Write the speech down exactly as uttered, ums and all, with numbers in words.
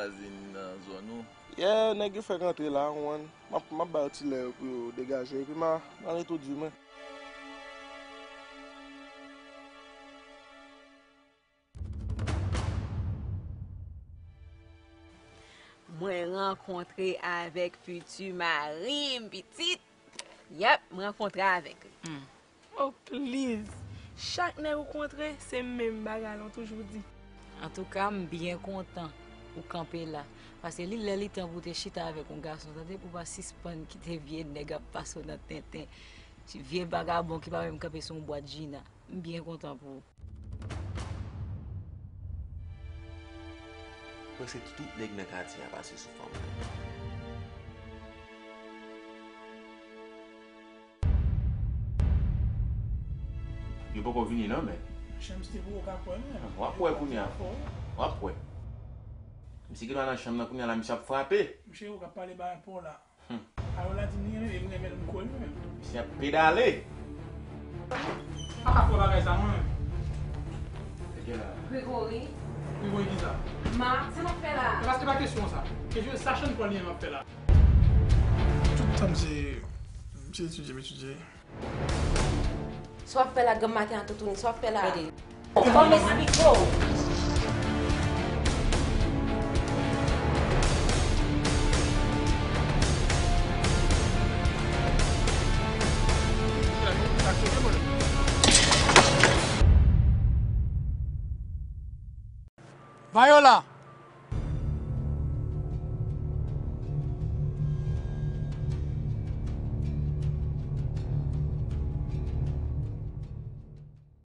Vwazin nan zòn ou. Yeah, nèg yo fèk antre la, ou konprann. M ap, m ap ba yo ti lè yo pou yo degaje, epi m a, m a entwodui mwen. Mwen rankontre avèk fiti mari m, pitit. Yèp, mwen rankontre avèk li. Hmm. Oh, please. Chak nèg ou kontre, se menm bagay la, ou toujou di. Antouka, m byen kontan ou kanpe la. Paske li lè li tan pou w te chita avèk yon gason, tande, pou w pa sispann kite vye nèg ap pase w nan tenten. Ti vye vagabon ki pa menm kanpe sou yon bwat Gina. M byen kontan pou ou. Prèske tout nèg nan katye a pase sou fanm nan. Yo poko vini non, men. Shams te poko ka kwè menm. W ap wè kounye a. W ap wè. Misye gen dwa nan chanm nan kounye a la, misye ap frape. Misye ou ka pale bagay pa w la. Hmm. Alò la di m li renmen, li renmen, m kwè li menm. Misye ap pedale. Pa ka kwè bagay sa, mwen menm. Gregory. Gregory ki sa? Ma, sa m ap fè la? E paske pa kesyon sa. Kesyon sa chanm pran li menm ap fè la. Tout tan m se, m se etidye, m etidye. Sa w ap fè la granm maten an, toutouni? Sa w ap fè la? Ban m esplike w. Viola!